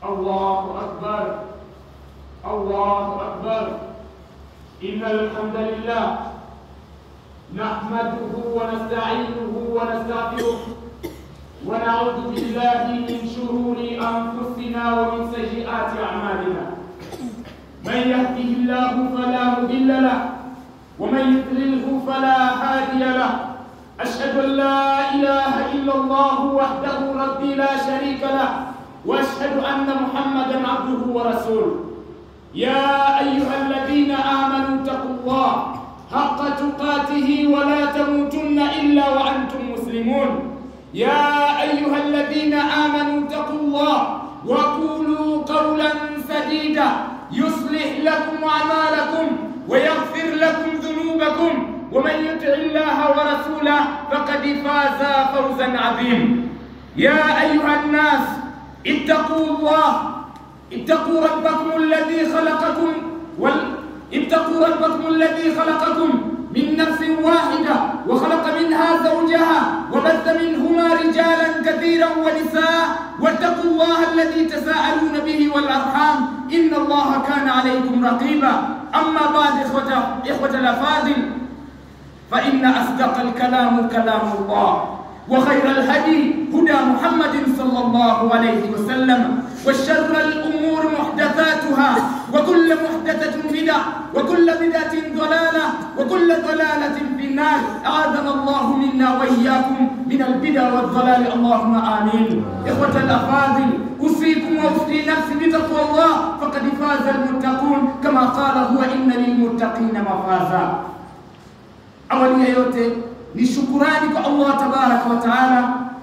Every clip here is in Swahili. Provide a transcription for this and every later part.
الله أكبر الله أكبر. إن الحمد لله نحمده ونستعينه ونستغفره ونعوذ بالله من شرور أنفسنا ومن سيئات أعمالنا. من يهده الله فلا مضل له ومن يضلله فلا هادي له. أشهد أن لا إله إلا الله وحده ربي لا شريك له، وأشهد أن محمدا عبده ورسوله. يا أيها الذين آمنوا اتقوا الله حق تقاته ولا تموتن إلا وأنتم مسلمون. يا أيها الذين آمنوا اتقوا الله وقولوا قولا سديدا يصلح لكم أعمالكم ويغفر لكم ذنوبكم، ومن يطع الله ورسوله فقد فاز فوزا عظيما. يا أيها الناس اتقوا الله، اتقوا ربكم الذي خلقكم اتقوا ربكم الذي خلقكم من نفس واحدة وخلق منها زوجها وبث منهما رجالا كثيرا ونساء، واتقوا الله الذي تساءلون به والأرحام إن الله كان عليكم رقيبا. أما بعد، إخوة الأفاضل، فإن أصدق الكلام كلام الله، وخير الهدي هدى محمد صلى الله عليه وسلم، وشر الأمور محدثاتها، وكل محدثة بدعة، وكل بدعة ضلالة، وكل ضلالة في النار. أعاذنا الله منا وإياكم من البدع والضلال، اللهم آمين. إخوة الأفاضل، أوصيكم وأوصي نفسي بتقوى الله، فقد فاز المتقون، كما قال هو إن للمتقين مفازا. Awali ya yote ni shukurani kwa Allah tabaraka wa taala,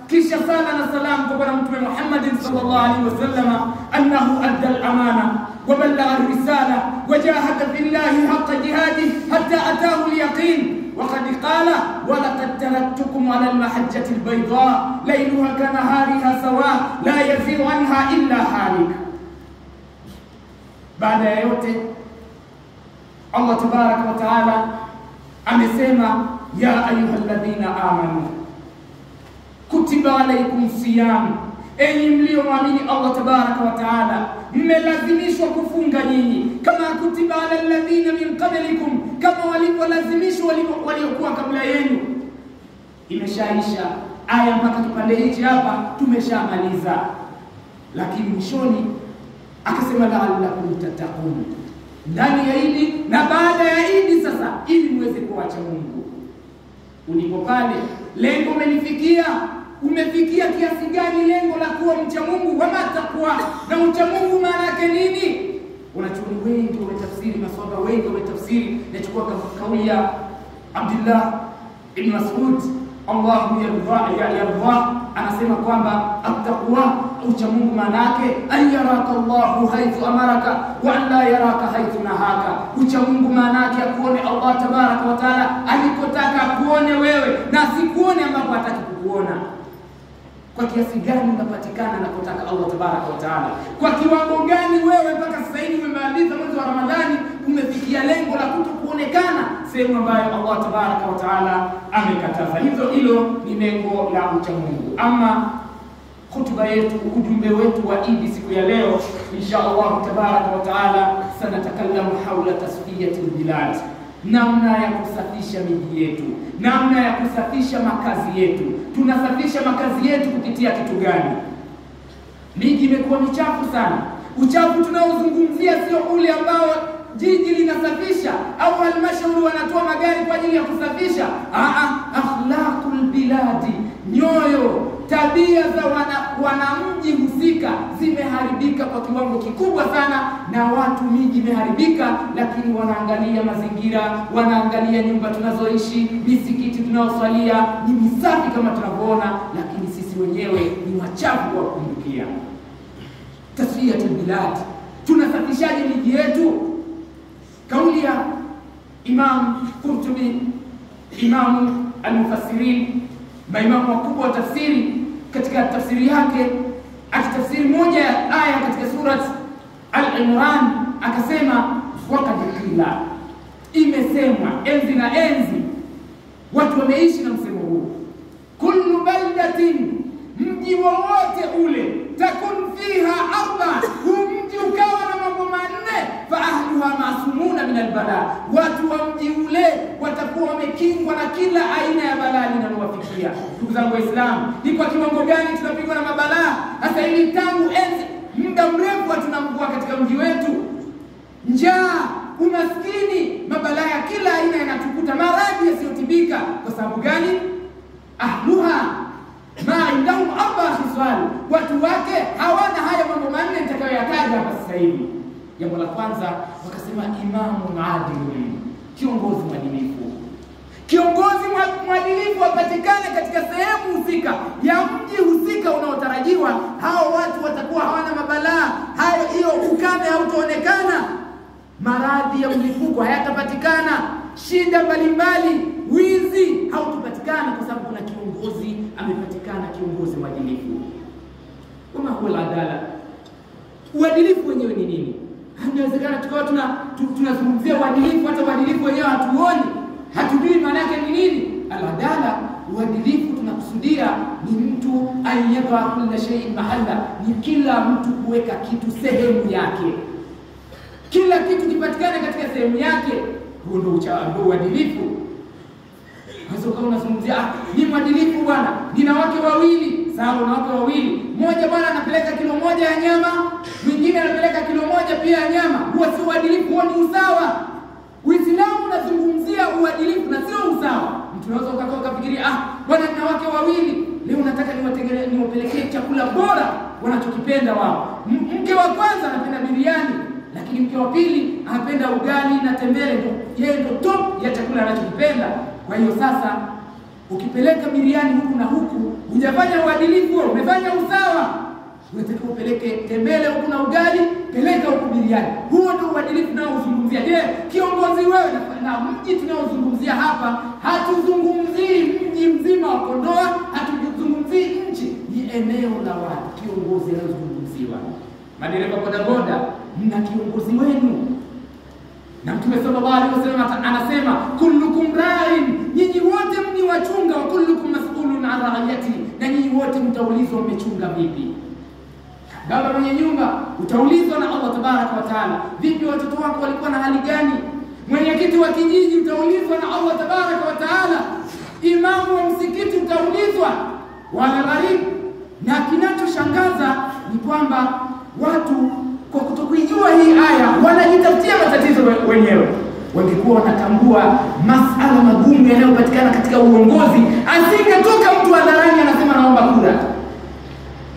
kisha sala na salam kwa Bwana Mtume Muhammad sallallahu alaihi wasallam, annahu adda al-amana wa ballagha ar-risala wa jahada fillahi haqqa jihadihi hatta atahu al-yaqin. وقد قال: ولقد تركتكم على المحجة البيضاء ليلها كنهارها سواء لا يزيغ عنها إلا هالك. Baada ya yote, Allah tabaraka wa taala amesema: ya ayyuhalladhina amanu kutiba alaykum siyam, enyi mlioamini Allah tabaraka wa taala, mmelazimishwa kufunga nyinyi, kama kutiba ala alladhina min qablikum, kama walivyolazimishwa waliokuwa kabla yenu. Imeshaisha aya mpaka kipande hichi hapa tumeshamaliza, lakini mwishoni akasema la'allakum tattaqun, ndani ya Idi na baada ya Idi sasa, ili muweze kuacha Mungu. Ulipo pale, lengo umelifikia. Umefikia kiasi gani lengo la kuwa mcha Mungu? Wama taqwa, na mcha Mungu maana yake nini? Wanachuoni wengi wametafsiri, maswahaba wengi wametafsiri. Nachukua kauli ya Abdullah ibn Mas'ud, Allahu yarda, anasema kwamba attaqwa, ucha Mungu maana yake an yaraka Allahu haithu amaraka wa an la yaraka haithu nahaka. Ucha Mungu maana yake akuone Allah tabaraka wa taala alikotaka akuone wewe, na asikuone ambapo hataki kukuona. Kwa kiasi gani unapatikana anapotaka Allah tabaraka wa taala? Kwa kiwango gani wewe mpaka sasa hivi umemaliza mwezi wa Ramadhani, umefikia lengo la kutokuonekana sehemu ambayo Allah tabaraka wa taala amekataza? Hivyo hilo ni lengo la ucha Mungu. Ama hutuba yetu, ujumbe wetu wa Idi siku ya leo, insha Allah tabaraka wa taala, sanatakallamu haula tasfiyati albilad, namna ya kusafisha miji yetu, namna ya kusafisha makazi yetu. Tunasafisha makazi yetu kupitia kitu gani? Miji imekuwa michafu sana. Uchafu tunaozungumzia sio ule ambao jiji linasafisha au halmashauri wanatoa magari kwa ajili ya kusafisha. Akhlaqul biladi, nyoyo, tabia za wanamji husika zimeharibika kwa kiwango kikubwa sana, na watu miji imeharibika, lakini wanaangalia mazingira, wanaangalia nyumba tunazoishi, misikiti tunaoswalia ni misafi kama tunavyoona, lakini sisi wenyewe ni wachafu wa kupindukia. Tasfiyatul bilad, tunasafishaje miji yetu? Kauli ya Imam Qurtubi, Imam al-Mufassirin, maimamu wakubwa wa tafsiri, katika tafsiri yake akitafsiri moja ya aya katika surat Al-Imran akasema: waqad qila, imesemwa enzi na enzi, watu wameishi na msemo huu, kullu baldatin, mji wowote ule, takun fiha arba, albala, watu wa mji ule watakuwa wamekingwa na kila aina ya balaa linalowafikia. Ndugu zangu Waislamu, ni kwa kiwango gani tunapigwa na mabalaa sasa hivi? Tangu enzi muda mrefu hatuna mvua katika mji wetu, njaa, umaskini, mabalaa ya kila aina yanatukuta, maradhi yasiyotibika. Kwa sababu gani? Ahluha ma indahum arba khisal, watu wake hawana haya mambo manne nitakayoyataja hapa sasa hivi. Jambo la kwanza wakasema imamun adilun, kiongozi mwadilifu. Kiongozi mwadilifu apatikane katika sehemu husika ya mji husika unaotarajiwa. Hao watu watakuwa hawana mabalaa hayo, hiyo ukame hautaonekana, maradhi ya mlipuko hayatapatikana, shida mbalimbali, wizi hautopatikana, kwa sababu kuna kiongozi amepatikana, kiongozi mwadilifu. Wama huwa adala, uadilifu wenyewe ni nini? Inawezekana tukawa tunazungumzia uadilifu, hata uadilifu wenyewe hatuoni, hatujui maana yake ni nini. Al-adala, uadilifu tunakusudia ni mtu ayadha kila shay'in mahalla, ni kila mtu kuweka kitu sehemu yake, kila kitu kipatikane katika sehemu yake. Huo ndio uadilifu. Sasa kama unazungumzia ni mwadilifu bwana, nina wake wawili, sawa, una wake wawili, mmoja bwana anapeleka kilo 1 ya nyama, mwingine anapeleka kilo 1 pia ya nyama, huo si uadilifu, huo ni usawa. Uislamu unazungumzia uadilifu na sio usawa. Mtu anaweza ukakaa ukafikiria, bwana nina wake wawili, leo nataka niwapelekee chakula bora wanachokipenda wao. Mke wa kwanza anapenda biriani, lakini mke wa pili anapenda ugali na tembele, yeye ndio top ya chakula anachokipenda. Kwa hiyo sasa ukipeleka biriani huku na huku, hujafanya uadilifu, umefanya usawa. Unatakiwa upeleke tembele huku na ugali, peleka huku biriani. Huo ndio uadilifu tunaozungumzia. Je, kiongozi wewe na mji tunaozungumzia hapa, hatuzungumzii mji mzima wa Kondoa, hatuzungumzii nchi, ni eneo la watu. Kiongozi anazungumziwa. Madereva bodaboda, mna kiongozi wenu. Na Mtume sallallahu alaihi wasallam anasema kullukum ra'in, nyinyi wote mni wachunga, wa kullukum mas'ulun an ra'iyati, na nyinyi wote mtaulizwa mmechunga vipi. Baba mwenye nyumba utaulizwa na Allah tabaraka wa taala, vipi watoto wako walikuwa na hali gani? Mwenyekiti wa kijiji utaulizwa na Allah tabaraka wa taala. Imamu wa msikiti utaulizwa. Wala gharibu. Na kinachoshangaza ni kwamba watu kwa kutokuijua hii aya wanajitafutia matatizo wenyewe. Wangekuwa wanatambua masala magumu yanayopatikana katika uongozi, asingetoka mtu hadharani anasema naomba kura.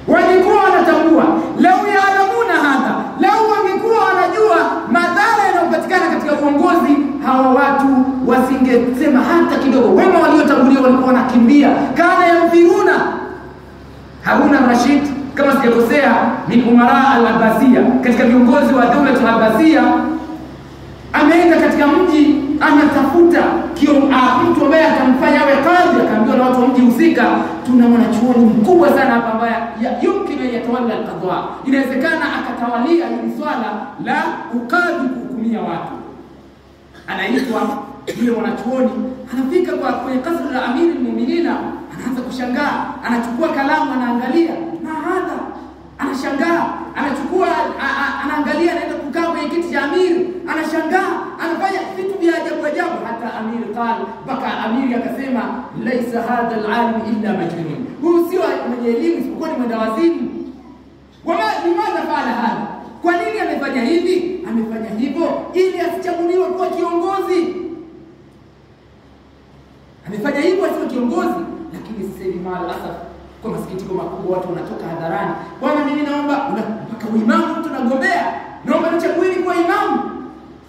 Wangekuwa wanatambua, lau yaalamuna hadha, lau wangekuwa wanajua madhara yanayopatikana katika uongozi, hawa watu wasingesema hata kidogo. Wema waliotangulia walikuwa wanakimbia, kana yamfiruna. Haruna Rashid, kama sijakosea, ni umara al-Abbasiya, katika viongozi wa dola al-Abbasiya, ameenda katika mji anatafuta mtu ambaye atamfanya awe kadhi. Akaambiwa na watu wa mji husika, tuna mwanachuoni mkubwa sana hapa ambaye yumkinu yatawalla al-qadha, inawezekana akatawalia hili swala la ukadhi, kuhukumia watu. Anaitwa yule mwanachuoni, anafika kwa kwenye kasri la Amiri al-Mu'minina, anaanza kushangaa, anachukua kalamu anaangalia, na hadha anashangaa, anachukua anaangalia, anaenda kukaa kwenye kiti cha amiri, anashangaa, anafanya vitu vya ajabu ajabu. Hata amiri qal, mpaka amiri akasema laisa hadha alalim illa majnun, huyu sio mwenye elimu isipokuwa ni mwendawazimu. Wama limadha faala hadha, kwa nini amefanya hivi? Amefanya hivyo ili asichaguliwe kuwa kiongozi. Amefanya hivyo asiwe kiongozi. Lakini sasa hivi maal asaf, kwa masikitiko makubwa, watu wanatoka hadharani, bwana mimi naomba mpaka uimamu, mtu nagombea, naomba nichagueni kuwa imamu.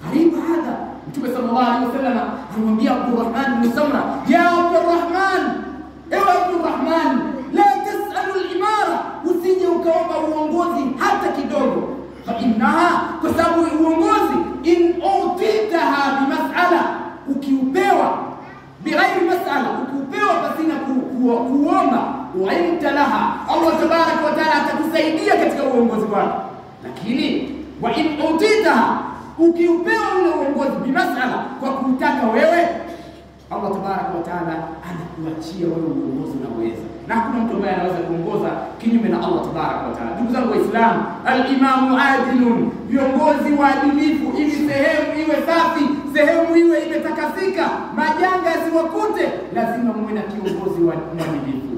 Gharibu hadha. Mtume sallallahu alaihi wasallam anamwambia Abdurrahman bin Samra, ya Abdurrahman, ewe Abdurrahman, la tasalu al-imara, usije ukaomba uongozi hata kidogo. Fa innaha, kwa sababu uongozi in utitaha bimas'ala, ukiupewa bighairi mas'ala, ukiupewa pasina kuomba, uinta laha, Allah tabaraka wa taala atakusaidia katika uongozi wako. Lakini wa in utitaha, ukiupewa ule uongozi bimas'ala, kwa kutaka wewe, Allah tabaraka wa taala anakuachia wewe uongozi unaweza, na hakuna mtu ambaye anaweza kuongoza kinyume na Allah tabaraka wa taala. Ndugu zangu Waislamu, al-imamu adilun, viongozi waadilifu, ili sehemu iwe safi, iwe imetakasika, majanga yasiwakute, lazima muwe na kiongozi wa mwadilifu.